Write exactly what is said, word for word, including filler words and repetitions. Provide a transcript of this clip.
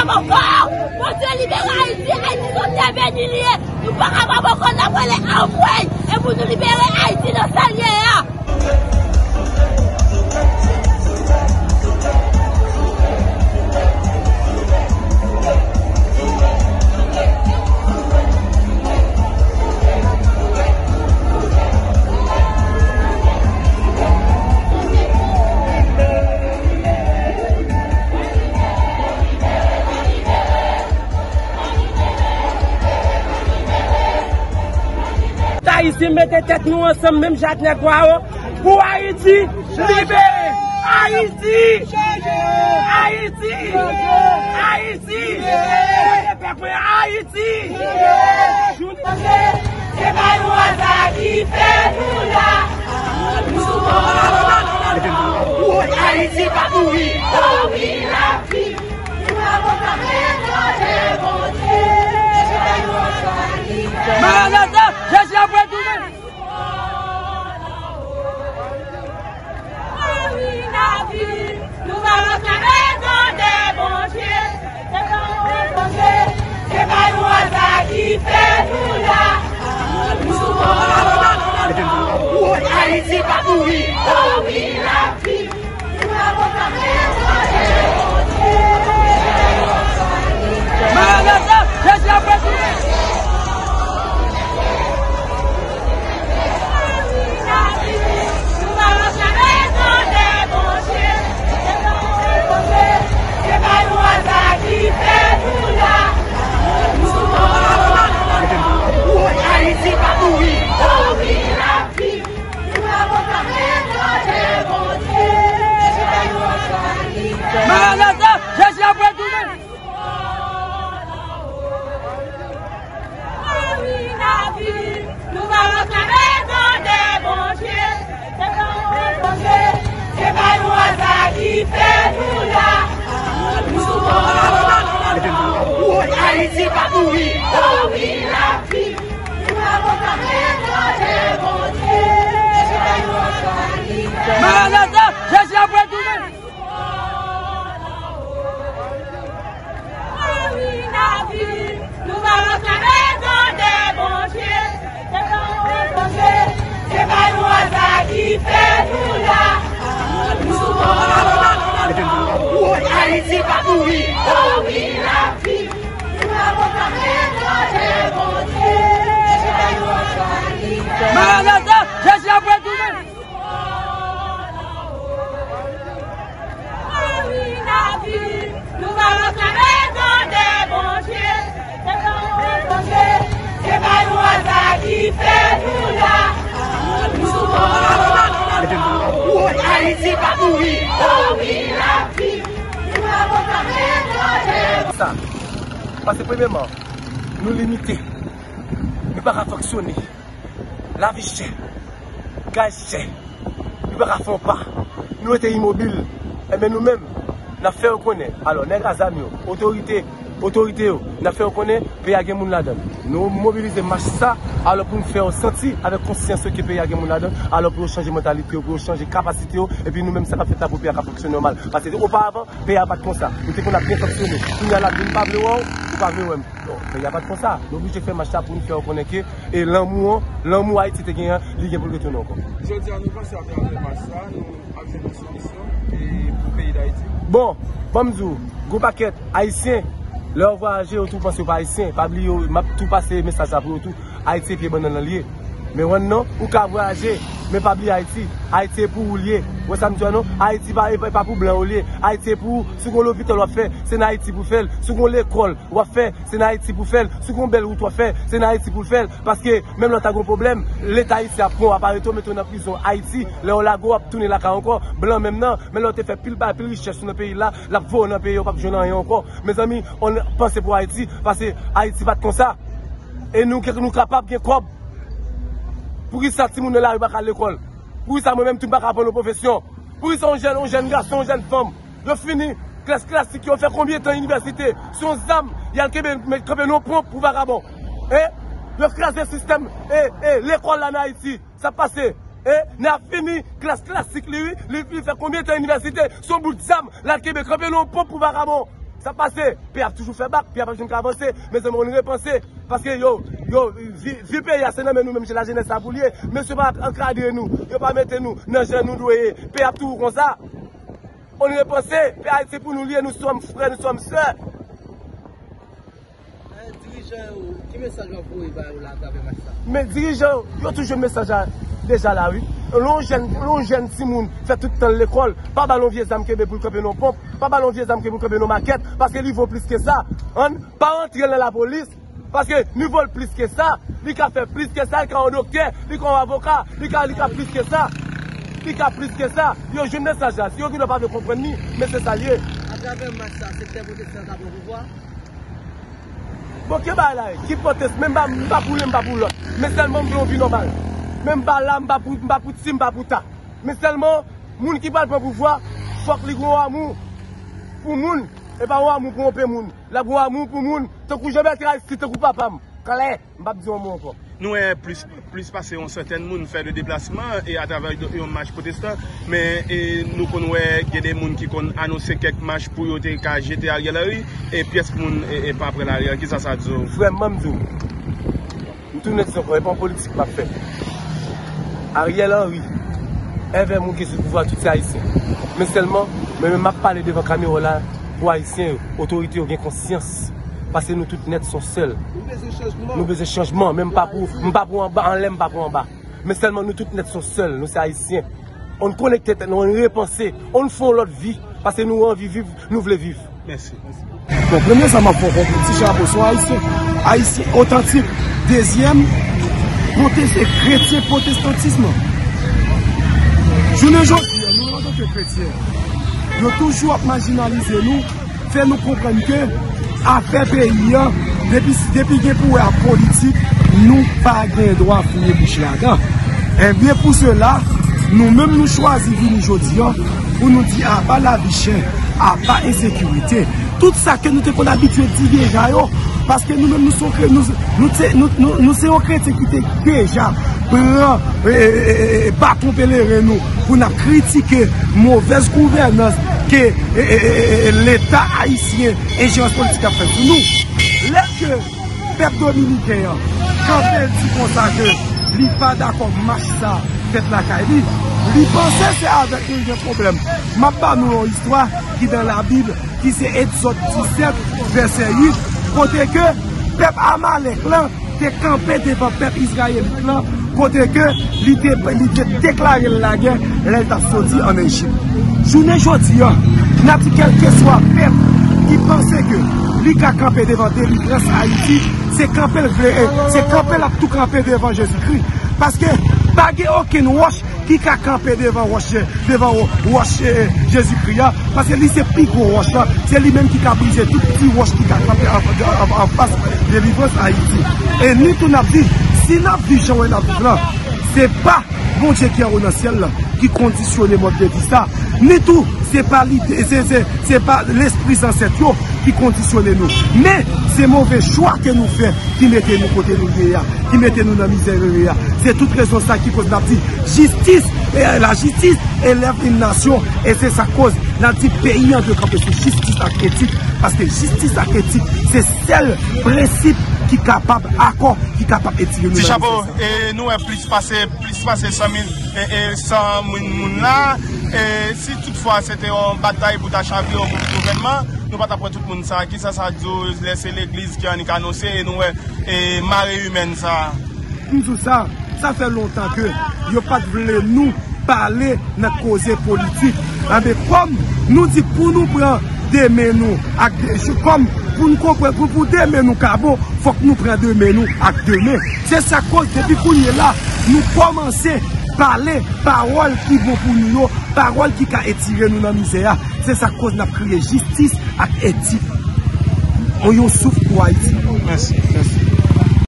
Ankò! Bondye libere Ayiti! Ayiti se yon tè beni li ye! Nou pa kapab ankò n ap rele anmwey! E pou nou libere Ayiti nan sa l ye a! Ayisyen mete tèt nou ansanm menm jan ak nèg wa yo pou Ayiti libere! Ayiti! Ayiti! Ayiti! Ayiti! Ayiti! Se pa yon aza ki fè nou la. Nou sou kò. Ayiti p ap mouri. Oh wi, l ap viv. Nou pa konn sa fè tande Bondye. Se pa yon aza ki fè. Maranata, Jezi ap retounen. Nou pa rantre nan mezon de Bondye. Se pa yon aza ki fè nou la. Nou sou kò. Ayiti p ap mouri. Oh wi, l ap viv. Nou pa rantre nan mezon de Bondye. Maranata, Jezi ap retounen. Maranata, Jezi ap retounen. Nou pa rantre nan mezon de Bondye. Se pa yon Bondye, se pa yon aza ki fè nou la. Nou sou kò. Ayiti p ap mouri. Oh wi, l ap viv. Nou pa rantre nan mezon de Bondye. Se pa yon aza ki fè. Maranata, Jezi ap retounen. Nou pa rantre nan mezon de Bondye. Se pa yon aza ki fè nou la. Nou sou kò. Ayiti p ap mouri. Oh wi, l ap viv. Nou pa rantre nan mezon de Bondye. Se pa yon aza ki fè. Maranata, Jezi ap retounen. Nou pa rantre nan mezon de Bondye. Se pa yon aza ki fè nou la. Nou sou kò. Ayiti p ap mouri. Oh wi, l ap viv. Nou pa rantre nan mezon de Bondye. Sa. Paske premyèman, nou limite. Nou pa ka fonksyone. Lavi chè, gaz chè, nou pa ka fè yon pa, nou rete imobil. Enben, nou menm, n ap fè yo konnen. Alò, nèg a zam yo, otorite, otorite yo, n ap fè yo konnen peyi a gen moun ladan l. Nou mobilize mach sa, alò, pou n fè yo santi avèk konsyans yo ke peyi a gen moun ladan l, alò, pou yo chanje mantalite yo, pou yo chanje kapasite yo, epi nou menm, sa k ap fèt la pou peyi a ka fonksyone nòmal. Paske oparavan, peyi a pa t konsa. Nou te konn ap byen fonksyone. Kounye a la, vin pa vle wè w, ou pa vle wè m. Non, peyi a pa t konsa. Nou oblije fè mach la pou nou fè yo konnen ke, e lanmou an, lanmou Ayiti te genyen an, li gen pou l retounen ankò. Jodi a, nou panse atravè mach sa, nou ap jwenn yon solisyon, e pou peyi Dayiti? Bon, ban m di w, gwo pakèt Ayisyen, lè yo vwayaje, yo tou panse yo pa Ayisyen. Pa bliye, yo, m ap tou pase mesaj la pou yo tou. Ayiti e pye bannann nan l ye. Men wè non, ou ka vwayaje, men pa bliye Ayiti. Ayiti e pou ou l ye. Ou wè sa m di a non? Ayiti pa, e pa, e pa pou blan yo l ye. Ayiti e pou ou. Si w gen yon lopital w ap fè, se nan Ayiti pou w fè l. Si w gen yon lekòl w ap fè, se nan Ayiti pou w fè l. Si w gen yon bèl wout w ap fè, se nan Ayiti pou w fè l. Paske menm lè w ta gen yon pwoblèm, Leta ayisyen ap pran w, ap arete w, mete w nan prizon Ayiti. Lè yo lage w, w ap tounen lakay ankò. Blan menm nan, men lè w te fè pil bagay, pil richès ou nan peyi la, l ap voye w nan peyi a, w p ap jwenn anyen ankò. Mezanmi, on panse pou Ayiti, paske Ayiti pa t konsa. E nou, nou kapab gen kòb. Poukisa timoun nan lari pa ka al lekòl? Poukisa mwen menm tou m pa ka pran yon pwofesyon? Poukisa yon jèn, yon jèn gason, yon jèn fanm, yo fini klas klasik yo, fè konbyen tan inivèsite? Se yon zam, y al kenbe, met kanpe nan yon ponp pou vagabon. Hein? Yo kraze sistèm, e, e, lekòl la nan Ayiti. Sa pase? Hein? N a fini klas klasik li, wi. Li, li fè konbyen tan inivèsite? Se yon bout zam, l al kenbe kanpe nan yon ponp pou vagabon. Sa pase, peyi ap toujou fè bak, peyi ap ap jwenn ka avanse, mezanmi, ann repanse, paske yo, yo, vi, vi peyi a se nan men nou menm, se lajenès la pou l ye, mesye pa ankadre nou, yo pa mete nou nan jan nou dwe ye, peyi ap toujou konsa. Ann repanse, peyi Ayiti pou nou l ye, nous sommes frères, nous sommes sœurs. Eh, dirijan yo, ki mesaj w ap voye ba yo la atravè match sa? Men dirijan yo, yo tou jwenn mesaj la deja la, wi. Lè yon jèn, lè yon jèn timoun fè tout tan l lekòl, pa ba l yon vye zam kenbe pou l kanpe nan yon ponp, pa ba l yon vye zam kenbe pou l kanpe nan yon makèt, paske li vo plis ke sa. Ann, pa rantre nan lapolis, paske nivo l plis ke sa, li ka fè plis ke sa, li ka yon doktè, li ka yon avoka, li ka, li ka plis ke sa. Li ka plis ke sa. Yo jwenn mesaj la, si yo gen dwa pa vle konprann li, men se sa l ye. Atravè match sa, sektè pwotestan ka pran pouvwa? Bon, ki bagay la ye? Ki pwotestan? Men m pa, m pa pou youn, m pa pou lòt. Men sèlman m vle yon vi nòmal. Men m pa la, m pa pou, m pa pou ti, m pa pou ta. Men sèlman, moun ki pral pran pouvwa, fòk li gen yon amou pou moun. E pa yon amou pou yon pe moun. L ap gen yon amou pou moun, tankou Jean Bertrand Aristide, tankou papa m. Klè, m p ap di yon mo ankò. Nou wè plis, plis pase yon santèn moun fè de deplasman e atravè yon mach pwotestan, men e, nou konn wè gen de moun ki konn anonse kèk mach pou yo te ka jete Ariel Henry e pyès moun e, e pa pran lari a. Kisa sa di w? Frè m, ban m di w, m tounen di ankò, e pa yon politik m ap fè. Ariel Henry, èvè moun ki sou pouvwa, tout se Ayisyen. Men sèlman, mwen menm m ap pale devan kamera w la pou Ayisyen yo, otorite yo gen konsyans. Paske nou tout nèt se yon sèl. Nou bezwen chanjman. Nou bezwen chanjman, men m pa pou, m pa pou anba, anlè m pa pou anba. Men sèlman nou tout nèt se yon sèl, nou se Ayisyen. Ann konekte tèt nou, ann repanse, ann fè yon lòt vi, paske nou anvi viv, nou vle viv. Mèsi. Bon, premye sa m ap fè w konprann, ti chapo se yon Ayisyen. Ayisyen otantik. Dezyèm, pwote-, se kretyen pwotestantis lan. Jounen jodi a, nou antanke kretyen, yo toujou ap majinalize nou, fè nou konprann ke afè peyi a, depi, depi gen pou wè ak politik, nou pa gen dwa fouye bouch ladan. Ebyen, pou sela, nou menm nou chwazi vini jodi a pou nou di aba lavi chè, aba ensekirite. Tout sa ke nou te konn abitye di deja yo, paske nou menm nou se yon kre-, nou, nou se, nou, nou, nou se yon kretyen ki te deja pran, e, e, e, e, baton peleren nou pou n ap kritike movèz gouvènans ke, e, e, e, e, e, Leta ayisyen, enjerans politik ap fè sou nou. Lè ke pèp dominiken an kanpe, l di konsa ke li pa dakò mach sa fèt lakay li, li panse se avèk nou l gen pwoblèm. M ap ba nou yon istwa ki nan Labib, ki se Egzòd disèt, vèsè uit, kote ke pèp Amalèk lan te kanpe devan pèp Izrayelit lan, kote ke li te, li te deklare l lagè lè l t ap soti ann Ejip. Jounen jodi a, n ap di kèlkeswa pèp ki panse ke li ka kanpe devan delivrans Ayiti, se kanpe l vle, se kanpe l ap tou kanpe devan Jezikri. Paske pa gen okenn wòch ki ka kanpe devan wòch, devan wò-, wòch, eh, Jezikri a, paske li se pi gwo wòch la, se li menm ki ka brize tout ti wòch ki ka kanpe an, an, an, anfas delivrans Ayiti. E nou tou n ap di, si n ap viv jan w wè n ap viv la, se pa Bondye ki anwo nan syèl la ki kondisyone mòd de vi sa, ni tou, se pa lide, se, se, se pa lespri zansèt yo ki kondisyone nou. Men, se move chwa ke nou fè ki mete nou kote nou ye a, ki mete nou nan mizè yo ye a. Se tout rezon sa ki koz n ap di jistis, e, la justice élève une nation, e se sa k koz n ap di peyi an dwe kanpe sou jistis ak etik, paske jistis ak etik se sèl prensip ki kapab akò, ki kapab etire nou nan mizè sa. Ti chapo, e, nou wè plis pase, plis pase san mil, e, e, san mil moun la. E, si toutfwa se te yon batay pou ta chavire yon gouvènman, nou pa t ap wè tout moun sa. Kisa sa di w lè se legliz ki annik anonse e nou wè, e, mare imèn sa? M di w sa, sa fè lontan ke yo pa t vle nou pale nan koze politik. Anben, kòm nou di pou nou pran de men nou ak de, kòm pou nou konprann, pou, pou de men nou ka bon, fòk nou pran de men nou ak de men. Se sa k koz depi kounye la, nou kòmanse pale pawòl ki bon pou nou yo, pawòl ki ka etire nou nan mizè a. Se sa k koz n ap kriye jistis ak etik. Yon souf pou Ayiti. Mèsi, mèsi.